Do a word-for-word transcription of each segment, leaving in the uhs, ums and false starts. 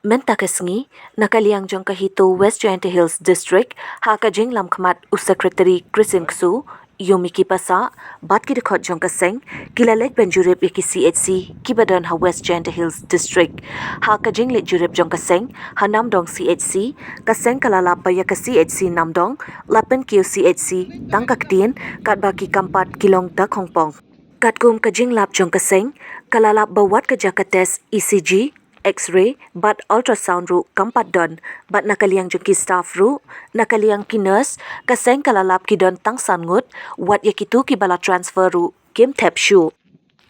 Mynta ka sngi, na ka liang jong ka HITO West Jaintia Hills District, ha ka jinglam khmat u Secretary Christine Ksu, Yumiki Passah, bad ki dkhot jong ka seng, ki la leit ban jurip ïa ki C H C, kiba don ha West Jaintia Hills District. Ha ka jingleit jurip jong ka seng, ha Namdong C H C, ka seng ka la lap ba ïa ka C H C Namdong, la pynkiew C H C, tang ka ktien, katba ki kam pat ki long da khongpong. Katkum ka jinglap jong ka seng, ka la lap ba wat ka jaka test E C G, X-ray, bad ultrasound ruh kam pat don, bad na ka liang jong ki staff ruh, na ka liang ki nurse, ka seng ka la lap ki don tang san ngut, wat ïa kitu kiba la transfer ruh, kim thep shuh.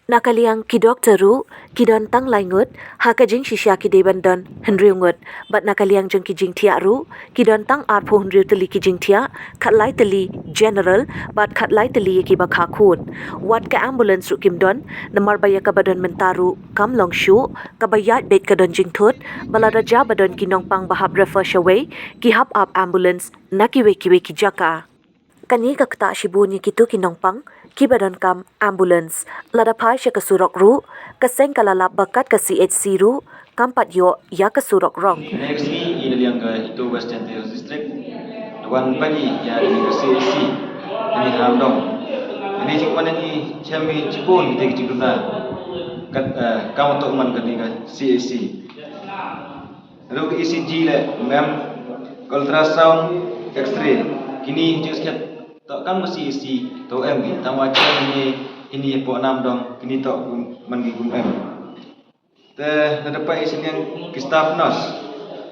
Na ka liang ki doktor ruh, ki don tang lai ngut, ha ka jingshisha ki dei ban don, hynriew ngut, bad na ka liang jong ki jingthiah ruh, ki don tang arphew hynriew tylli ki jingthiah, khatlai tylli general, bad khatlai tylli ïa kiba kha khun. Wat ka ambulance ruh kim don, namar ba ïa kaba don mynta ruh, kam long shuh, kaba ïaid beit ka don jingthut, ba lada jia ba don ki nongpang ba hap refer shawei, ki hap ap ambulance, na kiwei kiwei ki jaka. Kane ka ktah shibun ïa kitu ki nongpang, kiba donkam ambulance. Lada phai sha ka surok ruh, ka seng ka la lap ba kat ka C H C ruh, kam pat ïoh ïa ka surok rong. Next ni, i na liang ka HITO West Jaintia Hills District, da wan pynïaid ïa kane ka C H C, kane ha Namdong. Kane jingwan ngi chem i shibun kita ki jingduna. Kat, eh, kam to man kane ka C H C. Ruh ka E C G leh, mem, ultrasound, X-ray. Kine jingskhet, to kam ka C H C, to em, tang wa chem ni, kine hapoh Namdong, kine to man ki kum em. Te, na da peit i siniang ki staff nurse.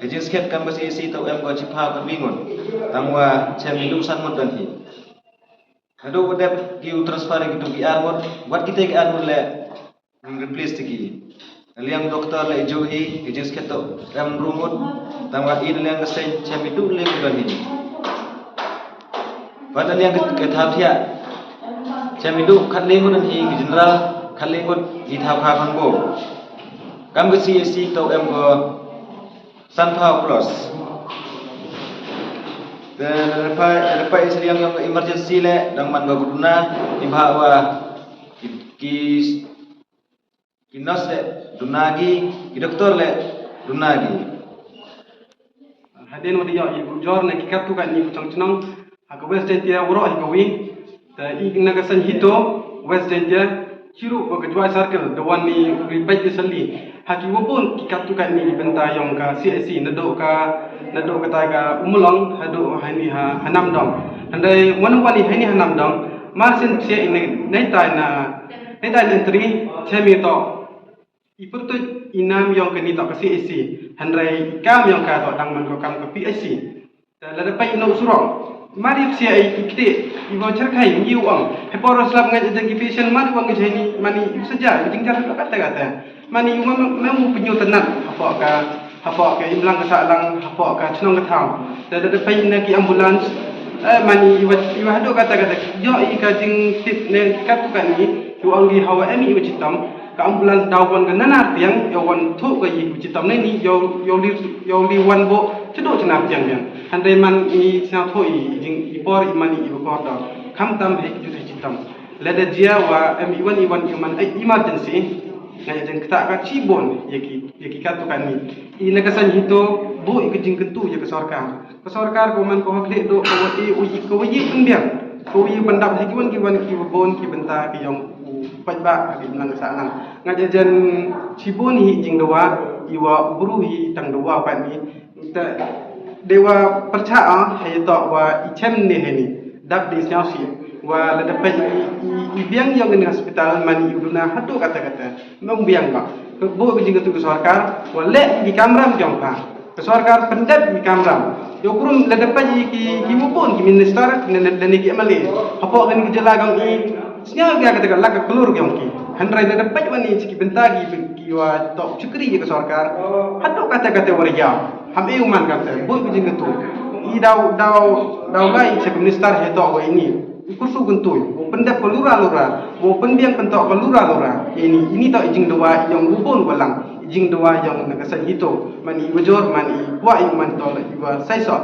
Ka jingskhet kam ka C H C, to em ko chipha ka bingun. Tang wa chem ni lum san ngut don hi. Haduh ba dep ki u transfer ki tu ki ar ngut, wat kita ki ar ngut leh, replace ti ki. Liang doktor leh ju hi, ki jingskhet to em ru ngut, tang wa i liang ka seng chem i duh leh ki don hi. Wat liang ka thaw thiah, chem i duh khatlai ngut don hi, ki general khatlai ngut, ki thaw kha khon bo. Kam ka C H C to em ko sanphew plus. Te, da peit, da peit i siniang ïong ka emergency leh, dang man ka duna, i bha wa, ki, ki, ki nurse leh, duna ki, ki doktor leh, duna ki. Hadien wa da ïoh i bujor na ki katto katne ki chong chnong, ha ka West Jaintia waroh hi ka wi, te i na ka seng HITO West Jaintia, chiruh wa ka Jowai Circle, da wan ni u ri peit ki sali. Ha ki wa bun ki katto katne ki bynta ïong ka C H C, naduh ka, naduh kata ka Ummulong, haduh ha ni ha, ha Namdong. Hynrei wan wan ni ha ni ha Namdong, mar sien sia i ne, ne tai na, ne tai na entry, chem i to. I pyrtuit i nam ïong kane to ka C H C. Hynrei i kam ïong ka to dang man ko kam ka P H C. Te lada peit i na u surok, mar i psia i kti, i wa cherkhai, i u ong. Hepor slap ngai jeng ki patient, mar i ong ngi jeni, mani i saja, i jingjar to kata kata. Mani i wa mem u penyu tenat, hapoh ka, hapoh ka imlang ka sahlang, hapoh ka chnong ka thaw. Te lada peit na ki ambulance, eh, mani i wa, i wa haduh kata kata, ïoh i ka jingtip ne ki katto katne, i wa ong ngi hawa em i wa chitom, ka ambulance daw wan ka nanar tiang, ïa wan thuh ka i wa chitom ne ni, ïa, ïa li, ïa li wan bo, chiduh chinar tiang biang. Hynrei man i sñiawthuh i, i jing, i por i man i wa kordor. Khamtam hei jut hei chitom. Lada jia wa em i wan i wan i man, eh, emergency. Nga ïa jeng kata ka chibun, ïa ki, ïa ki katto katne. I na ka seng HITO, buh i ka jingkyntu ïa ka sorkar. Ka sorkar ka man ka hok leh duh ka wa i u i ka wa i pynbiang. Ka wa i pyndap ha ki wan ki wan ki wa bun ki bynta ki ïong u paidbah ha ki imlang sahlang. Nga ïa jan chibun hi jingdawa i wa u bru hi tang dawa pat ni. Te dewa pyrchah ha ïa to wa i chem ni ha ni. Dap di sñiaw si wa lada peit i, i, i biang ïong ni hospital man i u duna haduh kata kata. Mem biang ba. Ka buh ka jingkyntu ka sorkar wa leh ki kamram jong ka. Ka sorkar pyndep ki kamram. Ïa u krum lada peit ki, ki wa bun ki minister ne, ne, ne ki M L A. Hapoh kane ka jylla ka ong i sñiaw ka kata ka lak ka klur ka ong ki. Hynrei lada peit wa ni ki bynta ki, ki wa tok chukri ïa ka sorkar. Haduh kata kata wa ria. Ham e u man kata. Buh ka jingkyntu. I daw, daw, daw lai cha ka minister he tok wa ini. U kursu kyntu. U pyndep ka lura lura. U pynbiang pyntok ka lura lura. Ini, ini tok i jingdawa ïong u bun wa lang. Jingdawa ïong na ka seng HITO, man i wa jor, man i wa i man tol i wa sai sot.